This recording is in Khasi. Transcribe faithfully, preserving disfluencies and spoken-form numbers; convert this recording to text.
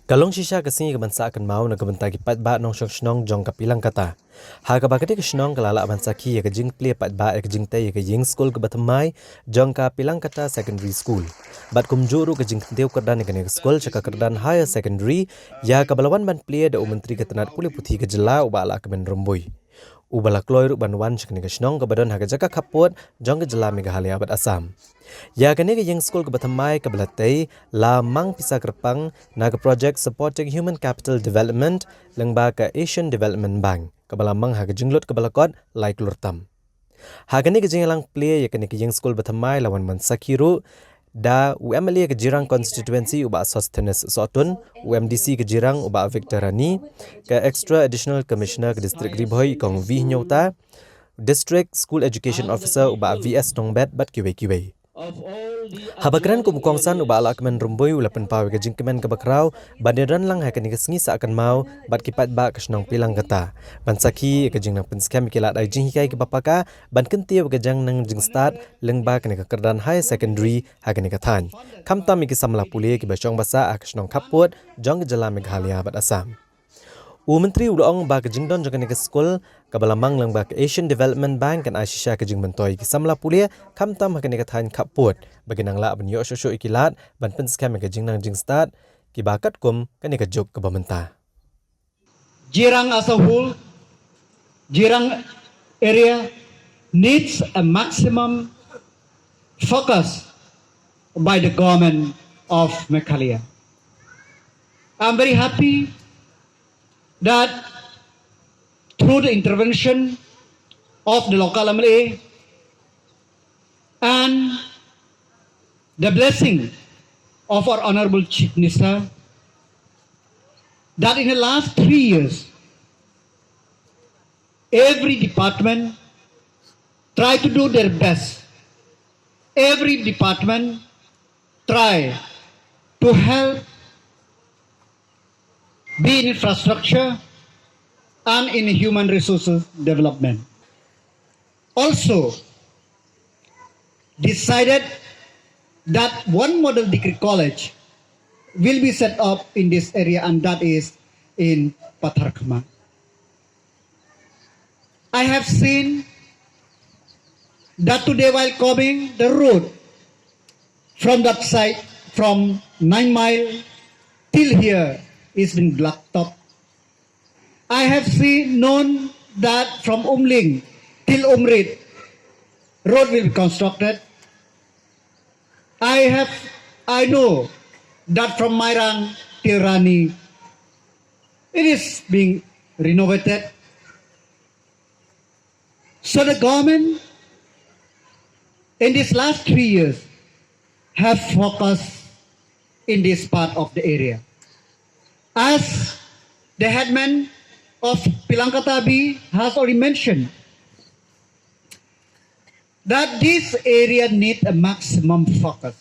Ka long shisha ka sngi ka ban sah kynmaw na ka bynta ki paidbah nongshong shnong jong ka Pilangkata, ha kaba ka dei ka shnong ka la lah ban sakhi ïa ka jingplie paidbah ïa ka jingtei ïa ka ïing skul kaba thymmai jong ka Pilangkata Secondary School, bad kumjuh ruh ka jingkyntiew kyrdan ïa kane ka skul sha ka kyrdan Higher Secondary, ïa kaba la wan ban plie da u Myntri ka tnat pule puthi ka jylla u Bah Lahkmen Rymbui, uba la kloi ruh ban wan sha kane ka shnong kaba don ha ka jaka khappud jong ka jylla Meghalaya bad Assam. Ïa kane ka ïing skul kaba thymmai kaba la tei la mang pisa kyrpang na ka project Supporting Human Capital Development lyngba ka Asian Development Bank, kaba la mang ha ka jinglut kaba la kot lai klur tam. Ha kane ka jingïalang plie ïa kane ka ïing skul ba thymmai la wan ban sakhi ruh da u M L A ka Jirang Constituency u Bah Sosthenes Sohtun, u M D C ka Jirang u Bah Victor Rani, ka Extra Additional Commissioner ka District Ri Bhoi i Kong V Hynñiewta, District School Education Officer u Bah V S Nongbet bad kiwei kiwei. Haba kren kum u kongsan u Bah Lahkmen Rymbui u la pynpaw ïa ka jingkmen kaba khraw ban ïadon lang ha kane ka sngi sah kynmaw bad ki paidbah ka shnong Pilangkata, ban sakhi ïa ka jingnang pynskhem ïa ki lad ai jinghikai kiba paka, ban kyntiew ïa ka jingnang jingstad lyngba kane ka kyrdan Higher Secondary ha kane ka thaiñ, khamtam ïa ki samla pule kiba shong ba sah ha ka shnong khappud jong ka jylla Meghalaya bad Assam. U Myntri u la ong ba ka jingdon jong kane ka skul kaba la mang lyngba ka Asian Development Bank kan ai shisha ka jingmyntoi ïa ki samla pule, khamtam ha kane ka thaiñ khappud, ba kin nang lah ban ïoh shuh shuh ïa ki lad ban pynskhem ïa ka jingnang jingstad kiba katkum kane ka juk kaba mynta. Jirang as a whole, Jirang area needs a maximum focus by the government of Meghalaya. I'm very happy that through the intervention of the local M L A and the blessing of our Honorable Chief Minister, that in the last three years, every department try to do their best. Every department try to help, be in infrastructure and in human resources development. Also decided that one model degree college will be set up in this area, and that is in Patharkhmah. I have seen that today while coming, the road from that side, from Nine Mile till here, is been blacktop. I have seen, known that from Umling till Umrit, road will be constructed. I have, I know that from Mairang till Rani, it is being renovated. So the government in these last three years have focused in this part of the area. As the headman of Pilangkata B has already mentioned, that this area need a maximum focus.